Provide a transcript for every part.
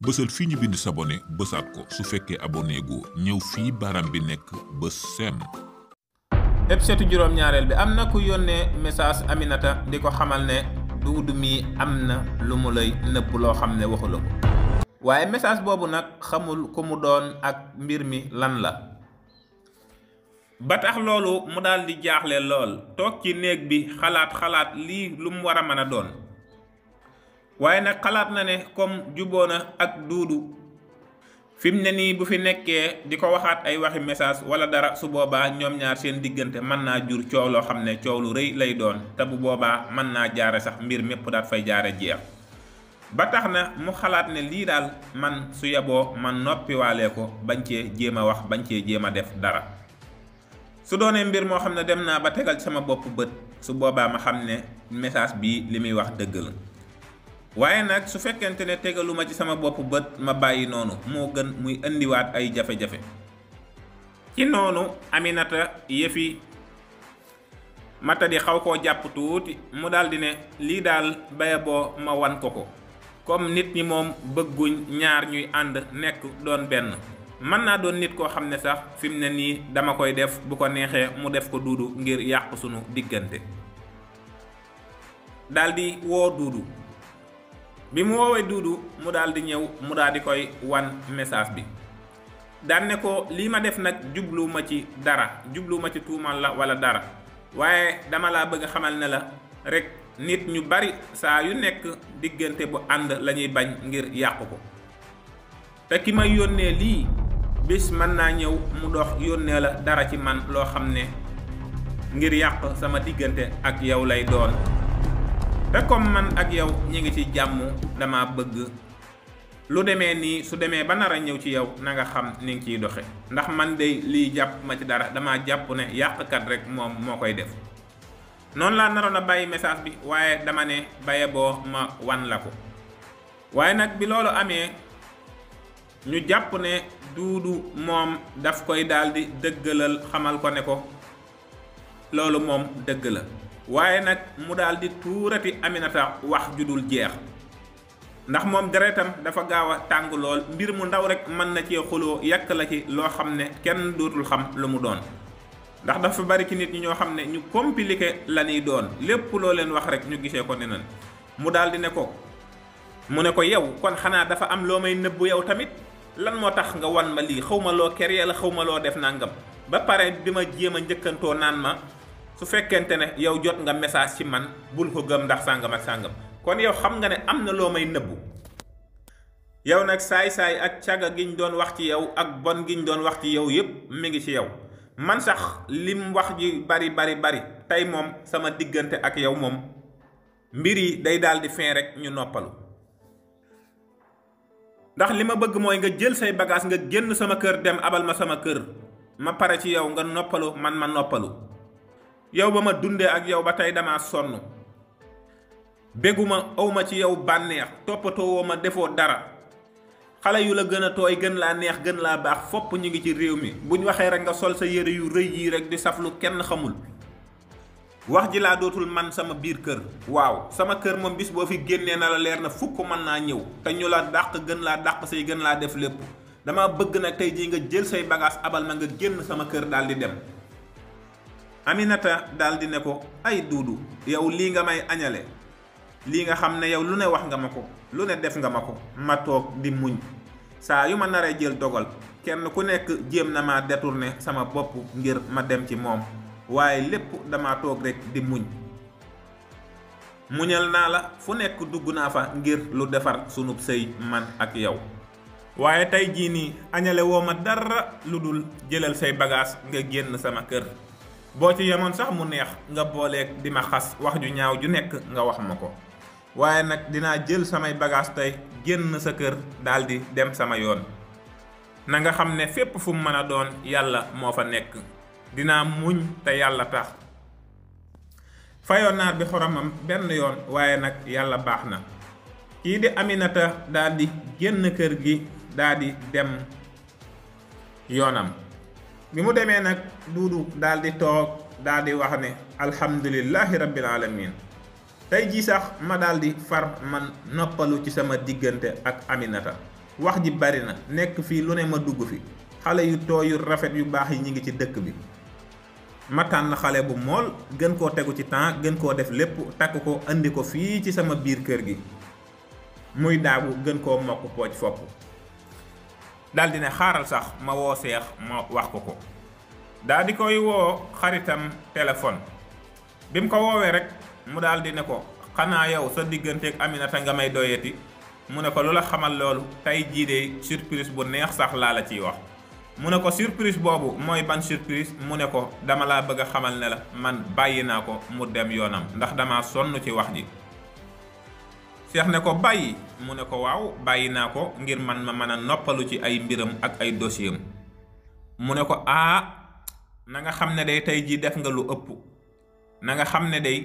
bësal fii ñu bind s'abonné bësaat ko su fekkee abonné gu ñëw fii baram bi nekk bës sem. épisode juróom-ñaareel bi am na ku yónnee message Aminata di ko xamal ne Duudu mi am na lu mu lay nëbb loo xam ne waxu la ko waaye message boobu nag xamul ku mu doon ak mbir mi lan la. ba tax loolu mu daal di jaaxle lool toog ci néeg bi xalaat lii lu mu war a mën a doon. waaye nag xalaat na ne comme juboo na ak Duudu fi mu ne nii bu fi nekkee di ko waxaat ay waxi message wala dara su boobaa ñoom ñaar seen diggante mën naa jur coow loo xam ne coow lu rëy lay doon te bu boobaa mën naa jaare sax mbir mépp daat fay jaare jeex. ba tax na mu xalaat ne lii daal man su yeboo man noppiwaalee ko bañ cee jéem a wax bañ cee jéem a def dara. su doonee mbir moo xam ne dem naa ba tegal sama bopp bët su boobaa ma xam ne message bii li muy wax dëgg la. waaye nag su fekkente ne tegaluma ci sama bopp bët ma bàyyi noonu moo gën muy indiwaat ay jafe-jafe. ci noonu Aminata yëfi mata di xaw koo jàpp tuuti mu daldi ne lii daal baye boo ma wan ko comme nit ñi moom bëgguñ ñaar ñuy ànd nekk doon benn. mën naa doon nit koo xam ne sax fi mu ne nii dama koy def bu ko neexee mu def ko Duudu ngir yàq sunu diggante. daldi woo Duudu. bi mu woowee Duudu mu daal di ñëw mu daal di koy wan message bi daan ne ko lii ma def nag jubluwuma ci dara jubluwuma ci tuumal la wala dara waaye dama laa bëgg xamal ne la rek nit ñu bari saa yu nekk diggante bu ànd lañuy bañ ngir yàq ko te ki may yónnee lii bis mën naa ñëw mu dox yónnee la dara ci man loo xam ne ngir yàq sama diggante ak yow lay doon. te comme man ak yow ñi ngi ci jàmm dama bëgg lu demee nii su demee ba nar a ñëw ci yow na nga xam ni ngi ciy doxe ndax man de lii jàpp ma ci dara dama jàpp ne yàqkat rek moom moo koy def. noonu laa naroon a bàyyi message bi waaye dama ne baye boo ma wan la ko waaye nag bi loolu amee ñu jàpp ne Duudu moom daf koy daldi dëggalal xamal ko ne ko loolu moom dëgg la. waaye nag mu daal di tuurati Aminata wax ju dul jeex ndax moom deretam dafa gaaw a tàng lool mbir mu ndaw rek mën na cee xuloo yàq la ci loo xam ne kenn dootul xam lu mu doon ndax dafa bari ci nit ñi ñoo xam ne ñu compliqué la ñuy doon lépp loo leen wax rek ñu gisee ko neneen mu daal di ne ko mu ne ko yow kon xanaa dafa am loo may nëbbu yow tamit lan moo tax nga wan ma lii xaw ma loo keree la xaw ma loo def nangam ba pare bi ma jéem a njëkkantoo naan ma su fekkente ne yow jot nga message ci man bul ko gëm ndax sàngam ak sàngam kon yow xam nga ne am na loo may nëbbu. yow nag saay-saay ak caga giñ doon wax ci yow ak bon giñ doon wax ci yow yépp mi ngi ci yow man sax lim wax ji bari tey moom sama diggante ak yow moom mbir yi day daal di fin rek ñu noppalu. ndax li ma bëgg mooy nga jël say bagage nga génn sama kër dem abal ma sama kër ma pare ci yow nga noppalu man ma noppalu. yow ba ma dundee ak yow ba tey dama sonn bégguma awma ci yow bànneex toppatoo woo ma defoo dara xale yu la gën a tooy gën laa neex gën laa baax fopp ñu ngi ci réew mi buñ waxee rek nga sol sa yére yu rëy yii rek di saf lu kenn xamul. wax ji laa dootul man sama biir kër waaw sama kër moom bis boo fi génnee na la leer na fukk mën naa ñëw te ñu la dàq gën laa dàq say gën laa def lépp dama bëgg nag tey jii nga jël say bagage abal ma nga génn sama kër daal di dem. Aminata daal di ne ko ay Duudu yow lii nga may añale lii nga xam ne yow lu ne wax nga ma ko lu ne def nga ma ko ma toog di muñ saa yu ma naree jël dogal kenn ku nekk jéem na ma détourné sama bopp ngir ma dem ci moom waaye lépp dama toog rek di muñal naa la fu nekk dugg naa fa ngir lu defar sunub sëy man ak yow waaye tey jii nii añale woo ma dara lu dul jëlal say bagage nga génn sama kër. boo ci yemoon sax mu neex nga booleeg di ma xas wax ju ñaaw ju nekk nga wax ma ko waaye nag dinaa jël samay bagage tey génn sa kër daldi dem sama yoon na nga xam ne fépp fu mu mën a doon yàlla moo fa nekk dinaa muñ te yàlla tax. fayoon naar bi xoromam benn yoon waaye nag yàlla baax na kii di Aminata daldi génn kër gi daldi dem yoonam. bi mu demee nag Duudu daal di toog daal di wax ne alhamdulillahi rabbil alamin tey jii sax ma daal di far man noppalu ci sama diggante ak Aminata wax ji bari na nekk fii lu ne ma dugg fi xale yu tooy yu rafet yu baax yi ñi ngi ci dëkk bi ma tànn xale bu mool gën koo tegu ci temps gën koo def lépp takk ko andi ko fii ci sama biir kër gi muy daagu gën koo mokk pooj fopp daldi ne xaaral sax ma woo Seex ma wax ko daldi koy woo xaritam téléphone bi mu ko woowee rek mu daldi ne ko xanaa yow sa digganteeg Aminata nga may doyeti mu ne ko lu la xamal loolu tey jii de surprise bu neex sax laa la ciy wax mu ne ko surprise boobu mooy ban surprise mu ne ko dama laa bëgg a xamal ne la man bàyyi naa ko mu dem yoonam ndax dama sonn ci wax ji Seex ne ko bàyyi mu ne ko waaw bàyyi naa ko ngir man ma mën a noppalu ci ay mbiram ak ay dossier mu ne ko na nga xam ne day tey jii def nga lu ëpp na nga xam ne day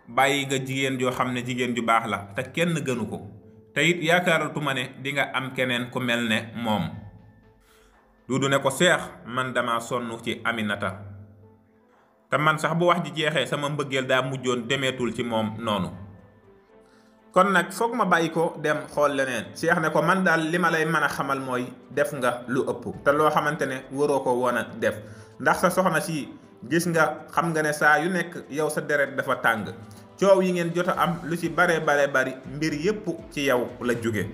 bàyyi nga jigéen joo xam ne jigéen ju baax la te kenn gënu ko te it yaakaaratuma ne di nga am keneen ku mel ne moom Duudu ne ko Seex man dama sonn ci Aminata te man sax bu wax ji jeexee sama mbëggeel daa mujjoon demeetul ci moom noonu kon nag foog ma bàyyi ko dem xool leneen Seex ne ko man daal li ma lay mën a xamal mooy def nga lu ëpp te loo xamante ne waroo ko woon a def ndax sa soxna si gis nga xam nga ne saa yu nekk yow sa deret dafa tàng coow yi ngeen jot a am lu ci bari mbir yépp ci yow la jóge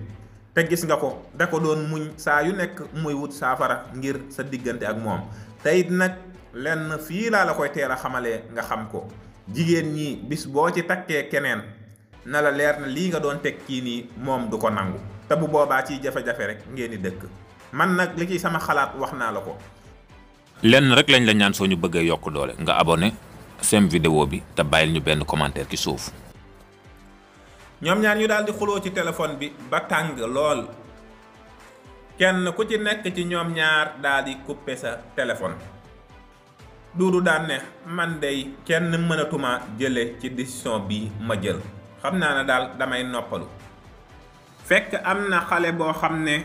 te gis nga ko da ko doon muñ saa yu nekk muy wut saafara ngir sa diggante ak moom te it nag lenn fii laa la koy teel a xamalee nga xam ko jigéen ñi bis boo ci takkee keneen na la leer na lii nga doon teg kii nii moom du ko nangu te bu boobaa ciy jafe-jafe rek ngeen di dëkk man nag li ci sama xalaat wax naa la ko. lenn rek lañ la ñaan soo ñu bëggee yokk doole nga abonné seen vidéo bi te bàyyil ñu benn commentaire ci suuf. ñoom ñaar ñu daal di xuloo ci téléphone bi ba tàng lool kenn ku ci nekk ci ñoom ñaar daal di couper sa téléphone. Duudu daan ne man dey kenn mënatuma jële ci décision bi ma jël xam naa ne daal damay noppalu fekk am na xale boo xam ne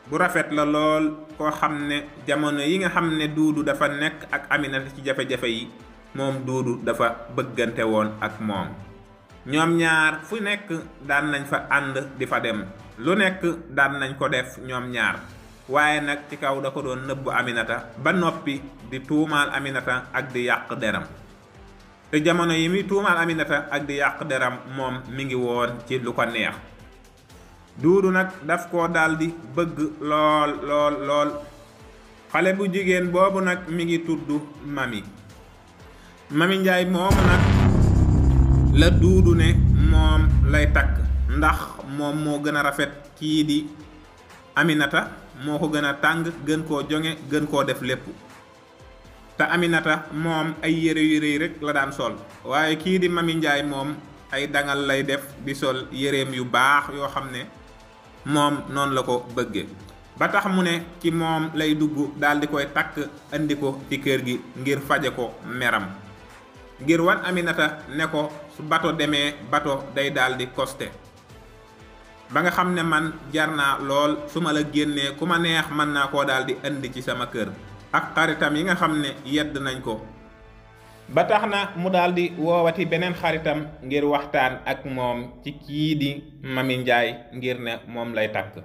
bu rafet la lool koo xam ne jamono yi nga xam ne Duudu dafa nekk ak Aminata ci jafe-jafe yi moom Duudu dafa bëggante woon ak moom ñoom ñaar fu nekk daan nañ fa ànd di fa dem lu nekk daan nañ ko def ñoom ñaar waaye nag ci kaw da ko doon nëbbu Aminata ba noppi di tuumaal Aminata ak di yàq deram te jamono yi muy tuumaal Aminata ak di yàq deram moom mi ngi woon ci lu ko neex Duudu nag daf koo daldi bëgg lool xale bu jigéen boobu nag mi ngi tudd Mami Njaay moomu nag la Duudu ne moom lay takk ndax moom moo gën a rafet kii di Aminata moo ko gën a tàng gën koo jonge gën koo def lépp te Aminata moom ay yére yu rëy rek la daan sol waaye kii di Mami Njaay moom ay dangal lay def di sol yéreem yu baax yoo xam ne moom noonu la ko bëgge ba tax mu ne ci moom lay dugg daal di koy takk andi ko ci kër gi ngir faje ko meram ngir wan Aminata ne ko su bato demee bato day daal di costé ba nga xam ne man jar naa lool su ma la génnee ku ma neex mën naa koo daal di indi ci sama kër ak xaritam yi nga xam ne yedd nañ ko ba tax na mu daal di woowati beneen xaritam ngir waxtaan ak moom ci kii di Mami Njaay ngir ne moom lay takk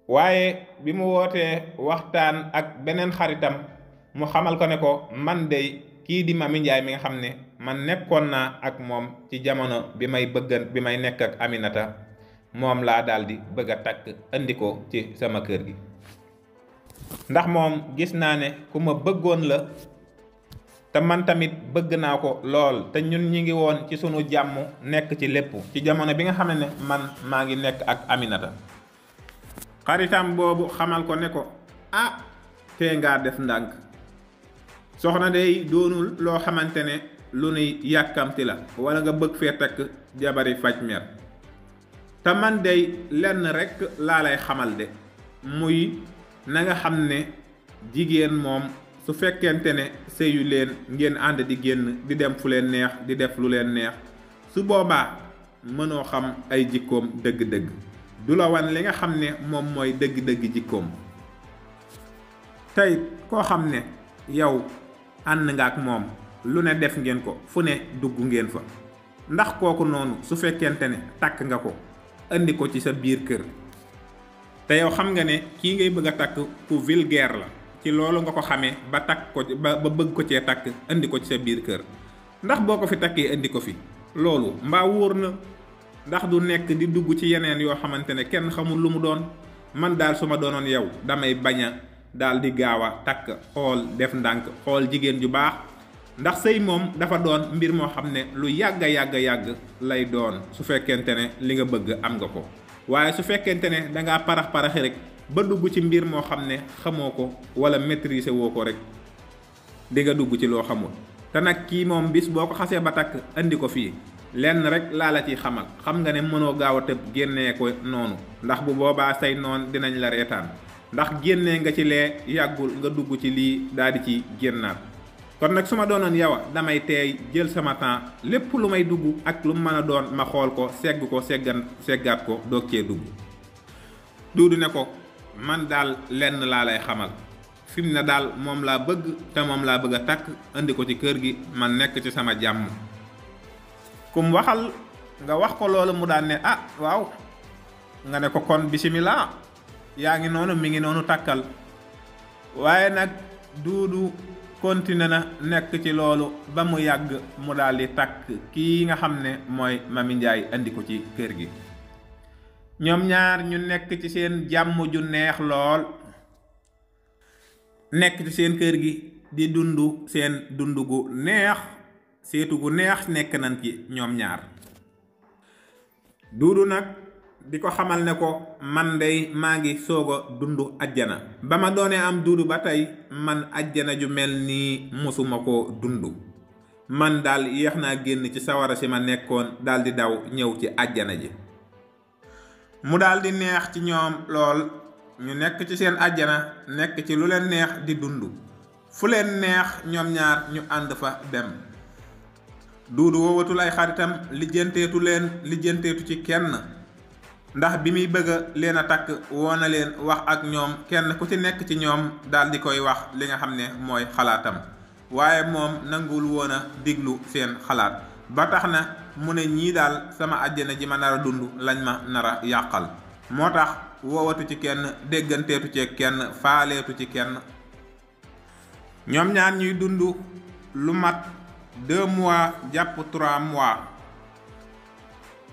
waaye bi mu wootee waxtaan ak beneen xaritam mu xamal ko ne ko man dey kii di Mami Njaay mi nga xam ne man nekkoon naa ak moom ci jamono bi may nekk ak Aminata moom laa daal di bëgg a takk andi ko ci sama kër gi ndax moom gis naa ne ku ma bëggoon la te man tamit bëgg naa ko lool te ñun ñi ngi woon ci sunu jàmm nekk ci lépp ci jamono bi nga xam ne man maa ngi nekk ak Aminata xaritam boobu xamal ko ne ko tee ngaa def ndànk soxna day doonul loo xamante ne lu nuy yàkkamti la wala nga bëgg fee takk jabari faj mer te man day lenn rekk laa lay xamal de muy na nga xam ne jigéen moom su fekkente ne sëyu leen ngeen ànd di génn di dem fu leen neex di def lu leen neex su boobaa mënoo xam ay jikkoom dëgg-dëgg du la wan li nga xam ne moom mooy dëgg-dëgg jikkoom tey koo xam ne yow ànd nga ak moom lu ne def ngeen ko fu ne dugg ngeen fa ndax kooku noonu su fekkente ne takk nga ko indi ko ci sa biir kër te yow xam nga ne kii ngay bëgg a takk ku vulgaire la ci loolu nga ko xamee ba takk ko ba bëgg ko cee takk indi ko ci sa biir kër ndax boo ko fi takkee indi ko fi loolu mbaa wóor na ndax du nekk di dugg ci yeneen yoo xamante ne kenn xamul lu mu doon. man daal su ma doonoon yow damay bañ a daal di gaaw a takk xool def ndànk xool jigéen ju baax ndax sëy moom dafa doon mbir moo xam ne lu yàgg lay doon su fekkente ne li nga bëgg am nga ko waaye su fekkente ne dangaa paraxi rek ba dugg ci mbir moo xam ne xamoo ko wala maîtriser woo ko rek di nga dugg ci loo xamul te nag kii moom bis boo ko xasee ba takk andi ko fii lenn rek laa la ci xamal xam nga ne mënoo gaaw a tëb génnee ko noonu ndax bu boobaa say noon dinañ la reetaan ndax génnee nga ci lee yàggul nga dugg ci lii daal di ci génnaat kon nag su ma doonoon yow damay teey jël sama temps lépp lu may dugg ak lu mu mën a doon ma xool ko seggaat ko doog cee dugg. Duudu ne ko man daal lenn laa lay xamal fi mu ne daal moom laa bëgg te moom laa bëgg a takk indi ko ci kër gi man nekk ci sama jàmm. kum waxal nga wax ko loolu mu daan ne ah waaw nga ne ko kon bisimilah yaa ngi noonu mi ngi noonu takkal waaye nag Duudu continué na nekk ci loolu ba mu yàgg mu daal di takk kii nga xam ne mooy Mami Njaay andi ko ci kër gi. ñoom ñaar ñu nekk ci seen jàmm ju neex lool nekk ci seen kër gi di dund seen dund gu neex seetu gu neex nekk nañ ci ñoom ñaar. Duudu nag di ko xamal ne ko man dey maa ngi soog a dund ajjana ba ma doonee am Duudu ba tey man ajjana ju mel nii mosuma ko dund man daal yéex naa génn ci sawara si ma nekkoon daal di daw ñëw ci ajjana ji. mu daal di neex ci ñoom lool ñu nekk ci seen ajjana nekk ci lu leen neex di dund fu leen neex ñoom ñaar ñu ànd fa dem. Duudu woowatul ay xaritam lijjanteetu ci kenn ndax bi muy bëgg leen a takk woo na leen wax ak ñoom kenn ku ci nekk ci ñoom daal di koy wax li nga xam ne mooy xalaatam waaye moom nanguwul woon a diglu seen xalaat ba tax na mu ne ñii daal sama àjjana ji ma nar a dund lañ ma nar a yàqal moo tax woowatu ci kenn dégganteetu ci kenn faaleetu ci kenn. ñoom ñaar ñuy dund lu mat 2 mois jàpp 3 mois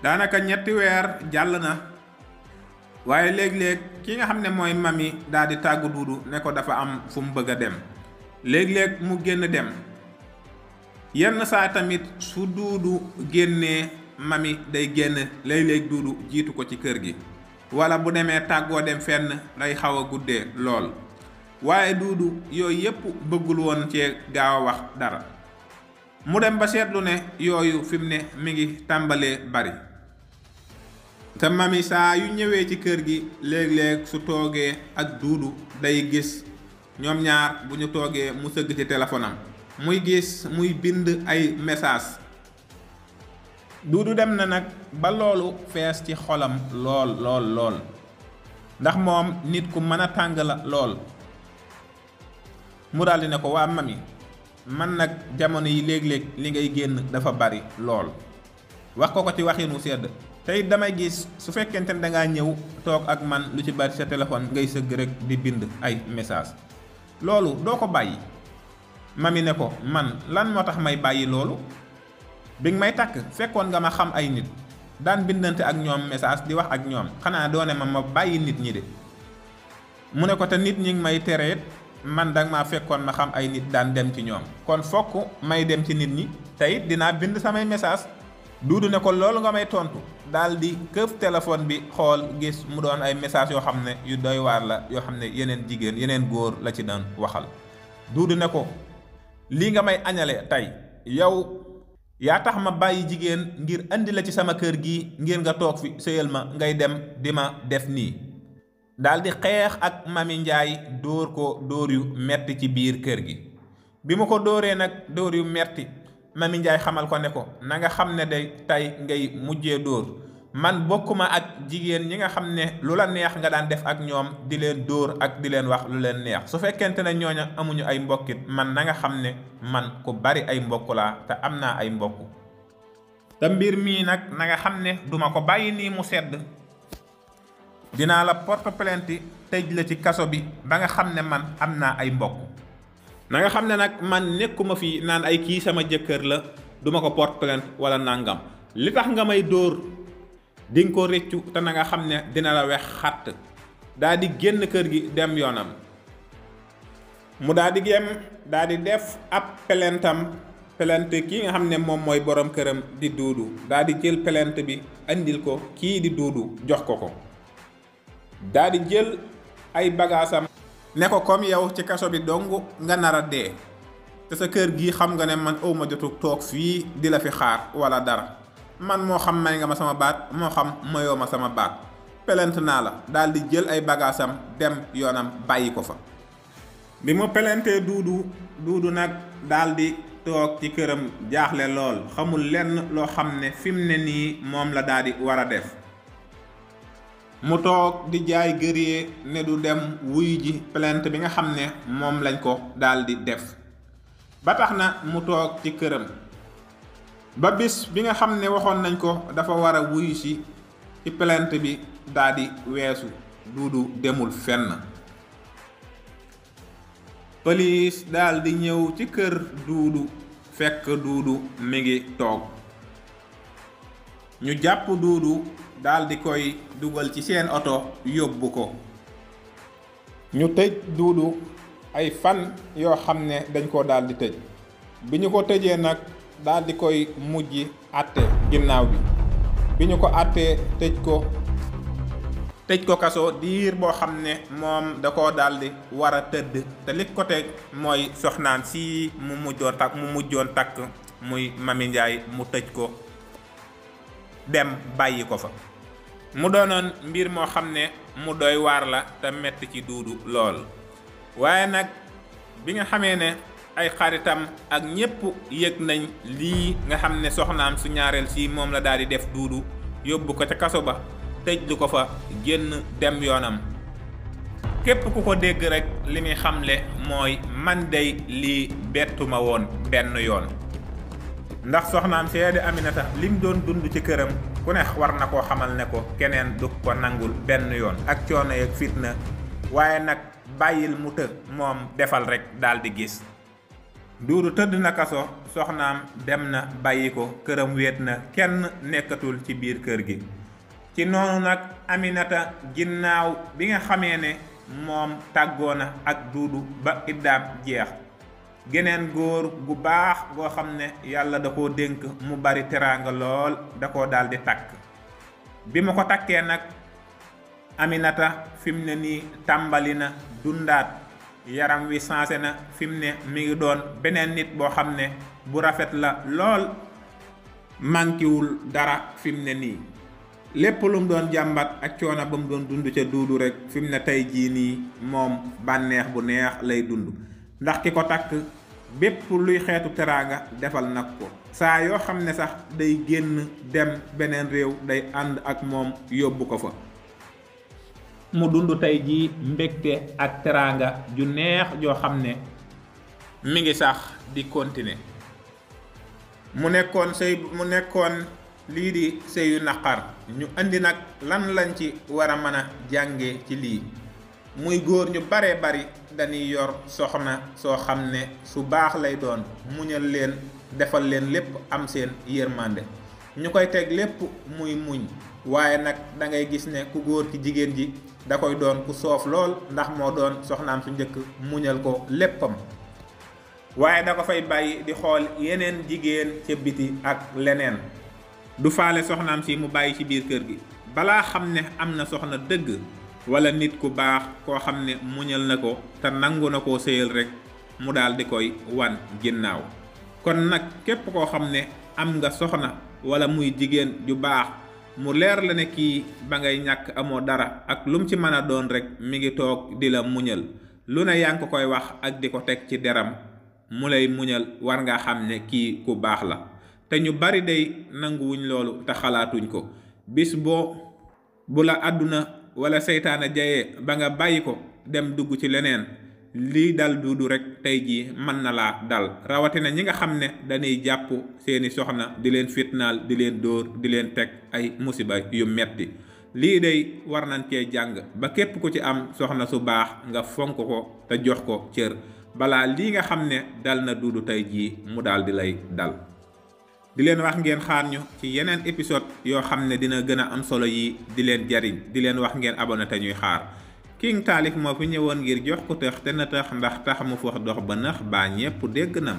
daanaka 3 weer jàll na waaye léeg-léeg ki nga xam ne mooy Mami daal di tàggu Duudu ne ko dafa am fu mu bëgg a dem léeg-léeg mu génn dem yenn saa tamit su Duudu génnee Mami day génn léeg-léeg Duudu jiitu ko ci kër gi wala bu demee tàggoo dem fenn day xaw a guddee lool waaye Duudu yooyu yépp bëggul woon cee gaaw a wax dara. mu dem ba seetlu ne yooyu fi mu ne mi ngi tàmbalee bari te Mami saa yu ñëwee ci kër gi léeg-léeg su toogee ak Duudu day gis ñoom ñaar bu ñu toogee mu sëgg ci téléphone am muy gis muy bind ay message. Duudu dem na nag ba loolu fees ci xolam lool ndax moom nit ku mën a tàng la lool mu daldi ne ko waa Mami man nag jamono yi léeg-léeg li ngay génn dafa bari lool wax ko ci waxinu sedd te it damay gis su fekkente ne dangaa ñëw toog ak man lu ci bari sa téléphone ngay sëgg rek di bind ay message loolu doo ko bàyyi. Mami ne ko man lan moo tax may bàyyi loolu bi nga may takk fekkoon nga ma xam ay nit daan bindante ak ñoom message di wax ak ñoom xanaa doone ma bàyyi nit ñi de. mu ne ko te nit ñi ngi may tereet man danga maa fekkoon ma xam ay nit daan dem ci ñoom kon fokk may dem ci nit ñi te it dinaa bind samay message. Duudu ne ko loolu nga may tontu daal di këf téléphone bi xool gis mu doon ay message yoo xam ne yu doy waar la yoo xam ne yeneen jigéen yeneen góor la ci doon waxal. Duudu ne ko lii nga may añale tey yow yaa tax ma bàyyi jigéen ngir andi la ci sama kër gi ngir nga toog fi sëyal ma ngay dem di ma def nii. daal di xeex ak Mami Njaay dóor ko dóor yu metti ci biir kër gi bi mu ko dóoree nag dóor yu metti Mami Njaay xamal ko ne ko na nga xam ne day tey ngay mujjee dóor man bokkuma ak jigéen ñi nga xam ne lu la neex nga daan def ak ñoom di leen dóor ak di leen wax lu leen neex su fekkente ne ñooña amuñu ay mbokkit man na nga xam ne man ku bari ay mbokk laa te am naa ay mbokk te mbir mii nag na nga xam ne duma ko bàyyi nii mu sedd dinaa la porte plainte tëj la ci kaso bi ba nga xam ne man am naa ay mbokk. na nga xam ne nag man nekkuma fi naan ay kii sama jëkkër la duma ko porte plainte wala nangam li tax nga may dóor di nga ko rëccu te na nga xam ne dina la wex xatt. daa di génn kër gi dem yoonam. mu daa di def ab plainte kii nga xam ne moom mooy borom këram di Duudu daa di jël plainte bi andil ko kii di Duudu jox ko daa di jël ay bagaasam ne ko comme yow ci kaso bi dong nga nar a dee te sa kër gi xam nga ne man awma jotu toog fii di la fi xaar wala dara man moo xam may nga ma sama baat moo xam mayoo ma sama baat plainte naa la. daal di jël ay bagaasam dem yoonam bàyyi ko fa. bi mu plaintee Duudu nag daal di toog ci këram jaaxle lool xamul lenn loo xam ne fi mu ne nii moom la daal di war a def. mu toog di jaay gëree ne du dem wuy ji plainte bi nga xam ne moom lañ ko daal di def. ba tax na mu toog ci këram ba bis bi nga xam ne waxoon nañ ko dafa war a wuyu si ci plainte bi daal di weesu. Duudu demul fenn. police daal di ñëw ci kër Duudu fekk Duudu mi ngi toog. ñu jàpp Duudu daal di koy dugal ci seen oto yóbbu ko. ñu tëj Duudu ay fan yoo xam ne dañ ko daal di tëj. bi ñu ko tëjee nag daal di koy mujj àtte ginnaaw bi ñu ko àttee tëj ko kaso diir boo xam ne moom da koo daal di war a tëdd te li ko teg mooy soxnaan si mu mujjoon takk muy Mami Njaay mu tëj ko dem bàyyi ko fa. mu doonoon mbir moo xam ne mu doy waar la te metti ci Duudu lool. waaye nag bi nga xamee ne ay xaritam ak ñépp yëg nañ lii nga xam ne soxnaam su ñaareel si moom la daal di def Duudu yóbbu ko ca kaso ba tëj lu ko fa génn dem yoonam. képp ku ko dégg rek li muy xamle mooy man dey lii bettuma woon benn yoon. ndax soxnaam see di Aminata lim doon dund ci këram ku ne war na koo xamal ne ko keneen du ko nangul benn yoon ak coono yeeg fitna. waaye nag bàyyil mu të moom defal rek daal di gis. Duudu tëdd na kaso soxnaam dem na bàyyi ko këram wéet na kenn nekkatul ci biir kër gi. ci noonu nag Aminata ginnaaw bi nga xamee ne moom tàggoo na ak Duudu ba iddaam jeex. geneen góor gu baax goo xam ne yàlla da koo dénk mu bari teraanga lool da koo daal di takk. bi ma ko takkee nag Aminata fi mu ne nii tàmbali na dundaat yaram wi sensé na fi mu ne mi ngi doon beneen nit boo xam ne bu rafet la lool mànkiwul dara fi mu ne nii. lépp lu mu doon jàmbat ak coono ba mu doon dund ca Duudu rek fi mu ne tey jii nii moom bànneex bu neex lay dund. ndax ki ko takk bépp luy xeetu teraanga defal nag ko. saa yoo xam ne sax day génn dem beneen réew day ànd ak moom yóbbu ko fa. mu dund tey jii mbégte ak teraanga ju neex joo xam ne mi ngi sax di continuer. mu nekkoon lii di sëyu naqar. ñu andi nag lan lañ ci war a mën a jànge ci lii. muy góor ñu bare bari dañuy yor soxna soo xam ne su baax lay doon muñal leen defal leen lépp am seen yërmande ñu koy teg lépp muy muñ. waaye nag da ngay gis ne ku góor ci jigéen ji da koy doon ku soof lool ndax moo doon soxnaam su njëkk muñal ko léppam. waaye da ko fay bàyyi di xool yeneen jigéen ca biti ak leneen. du faale soxnaam si mu bàyyi ci biir kër gi balaa xam ne am na soxna dëgg wala nit ku baax koo xam ne muñal na ko te nangu na koo séyal rek mu daal di koy wan ginnaaw. kon nag képp koo xam ne am nga soxna wala muy jigéen ju baax mu leer la ne kii ba ngay ñàkk amoo dara ak lum ci mën a doon rek mi ngi toog di la muñal lu ne yaa ngi ko koy wax ak di ko teg ci deram mu lay muñal war nga xam ne kii ku baax la. te ñu bari day nanguwuñ loolu te xalaatuñ ko. bis bu la àdduna wala seytaane jayee ba nga bàyyi ko dem dugg ci leneen lii dal Duudu rek tey jii mën na laa dal. rawatina ñi nga xam ne dañuy jàpp seeni soxna di leen fitnaal di leen dóor di leen teg ay musiba yu metti lii day war nañ cee jàng ba képp ku ci am soxna su baax nga fonk ko te jox ko cër balaa lii nga xam ne dal na Duudu tey jii mu daal di lay dal. di leen wax ngeen xaar ñu ci yeneen épisode yoo xam ne dina gën a am solo yi di leen jariñ di leen wax ngeen abonné te ñuy xaar King Taalif moo fi ñëwoon ngir jox ko tëx te na tax ndax tax mu fox dox ba nax baa ñépp dégg nam